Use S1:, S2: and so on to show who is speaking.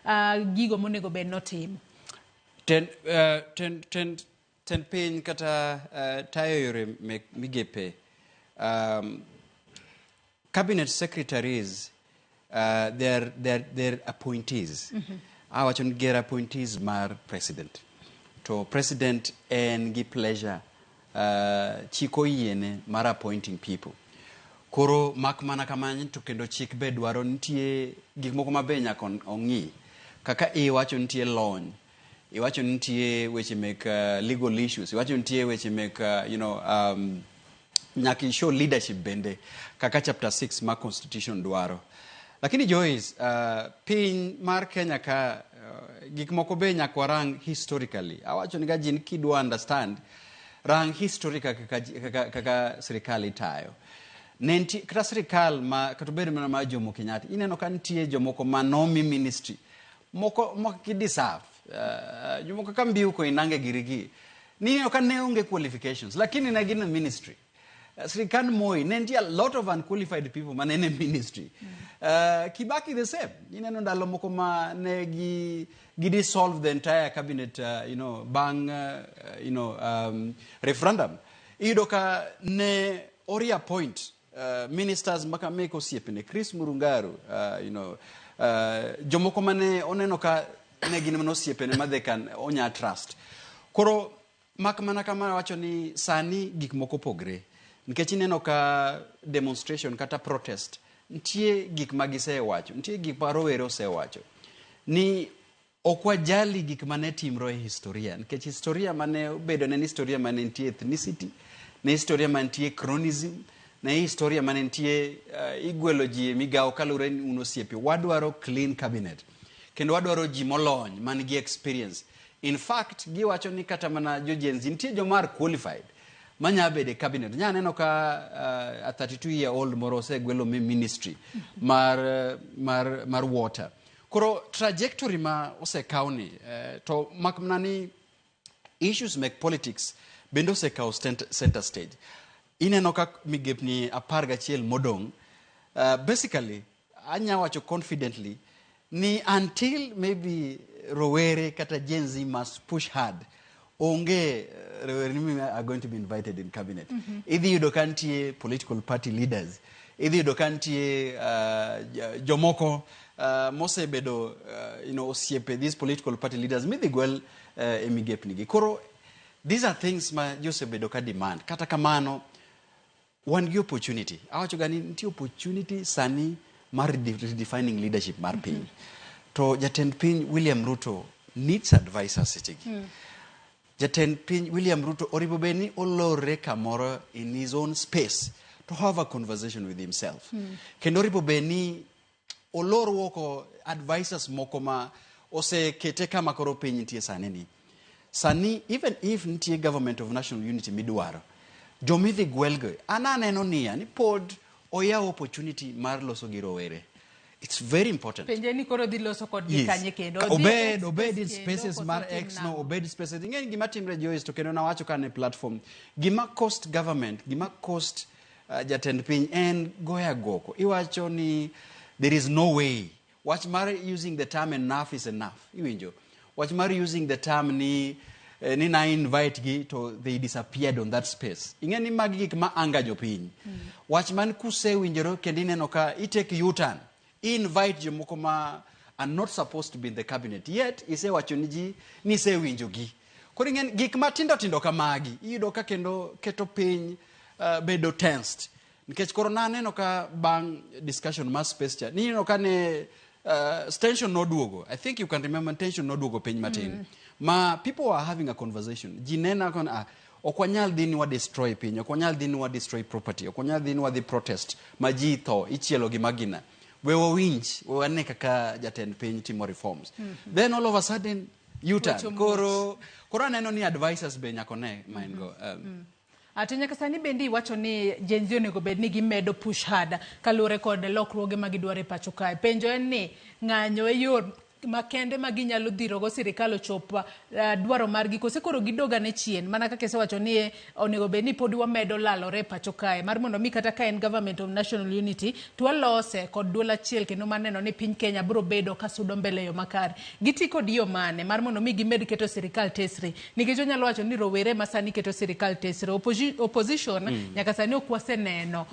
S1: gigo monego bed notimo.
S2: Tend piny kata tayo yore mek migepe, cabinet secretaries, they're appointees. Awacho ni gin appointees mar president, to president en gi pleasure, chik oyiene mar appointing people. Koro mak mana kamano to kendo chik be dwaro nitie gik moko ma be nyaka ong'i, kaka iwacho nitie lony, iwacho nitie weche mek legal issues, iwacho nitie weche mek nyaka i show leadership bende kaka chapter 6 mar constitution dwaro. Lakini Joyce, piny mar Kenya ka, gik moko be nyaka warang historically. Awacho ni ga ji ni kidwa understand, rang historical kaka sirikal itayo. Ne nitie kata sirikal ma kata obed mana mar Jomo Kenyatta, ineno ka nitie jomoko ma nomi ministry moko mok gi deserve, jomoko kaka Mbiu Koinange girigi nineno ka ne onge qualifications, lakini ne gin e ministry. Sirikand Moi ne nitie a lot of unqualified people mane ne ministry. Kibaki the same. Ineno ndalo moko ma ne gi dissolve the entire cabinet bang' referendum. Iyudo ka ne o reappoint ministers maka mek osiepene Chris Murungaru, jomoko mane oneno ka ne gin mana osiepene ma they can onya trust. Koro mak mana kama wacho ni sani gik moko opogre, nikech ineno ka demonstration kata protest nitie gik ma gisewacho, nitie gik ma rowere osewacho ni ok wajali gik mane timre e historia, nikech historia mane obedo ne en historia mane nitie ethnicity, ne historia mane nitie cronyism, ne historia mane nitie igwelo ji e migawo kaluwore ni un osiepe. Wadwaro clean cabinet kendo wadwaro ji molony man gi experience. In fact, giwacho ni kata mana jo Gen Z nitie joma are qualified manya bedo e cabinet. Nya neno ka a 32 year old moro osegwelo mi ministry mar water. Koro trajectory ma osekawni, to mak mana ni issues mek politics bende osekawo center stage. Ineno ka migepni 11 modong', basically anya wacho confidently ni until maybe rowere kata Gen Z must push hard, onge rowere ni are going to be invited in cabinet. Idhi yudo ka nitie political party leaders, idhi yudo ka nitie jomoko mosebedo osiepe these political party leaders midhi gwel e migepni gi. Koro these are things ma ji osebedo ka demand. Kata kamano, wan gi opportunity. Awacho ga ni nitie opportunity sani mar redefining leadership mar piny. To jatend piny William Ruto needs advisors sechegi. Jatend piny William Ruto oripo bed ni olorre kamoro in his own space to have a conversation with himself. Kendo oripo bed ni olor woko advisors moko ma osekete kama koro piny nitie sani ni. Sani even if nitie government of national unity midwaro, jomidhi gwelgo, an aneno niya ni pod oyawo opportunity mar loso gi rowere. It's very important.
S1: Penje ni koro dhi loso kodgi kanye kendo?
S2: Ka
S1: Odhi e
S2: obed
S1: X
S2: obed in
S1: space kendo,
S2: spaces
S1: koso
S2: mar
S1: otim
S2: X no
S1: nang'o?
S2: Obed spaces. Ing'e gima timre, Joyce, to kendo nawacho ka ne platform, gima cost government, gima cost jatend piny en goyo agoko. Iwacho ni there is no way. Wach mar using the term "enough is enough", iwinjo wach mar using the term ni na invite gi to they disappeared on that space. Ing'e ni magi gik ma anga jopiny. Wach man kusewinjoro kendo ineno ka i take U-turn, invite jomoko ma are not supposed to be in the cabinet, yet isewacho ni ji ni isewinjogi. Koro ing'e gik matindo tindo kamagi iyudo ka kendo keto piny bedo tensed, nikech koro naneno ka bang' discussion mar space cha nineno ka ne tension noduogo. I think you can remember, tension noduogo piny matin ma people were having a conversation. Ji neno ka ah, ok wanyal dhi ni wa destroy piny, ok wanyal dhi ni wa destroy property, ok wanyal dhi ni wadhi protest ma ji tho ichielo gi magina. We wawinj, we wane kaka jatend piny timo reforms. Then all of a sudden U-turn.
S1: Weche omuoch.
S2: Koro aneno ni advisors be nyaka one ma en go.
S1: To nyaka sani bende iwacho ni Gen Z onego bed ni gimedo push hard kaluwore kod lokruoge ma gidwaro e pacho kae. Penjo en ni ng'anyo e yo Makende ma ginyalo dhirogo sirikal ochop dwaro margi, kose koro gidog ane chien mana kaka isewacho ni onego bed ni pod wamedo lalore e pacho kae mar mondo mi kata ka en government of national unity to walose kod duol achiel kendo maneno ni piny Kenya biro bedo ka sudo mbele e yo makare. Giti kod yo mane mar mondo mi gimed keto sirikal tesre, nikech onyalo wacho ni rowere ma sani keto sirikal tesre, opposition nyaka sani ok waseneno.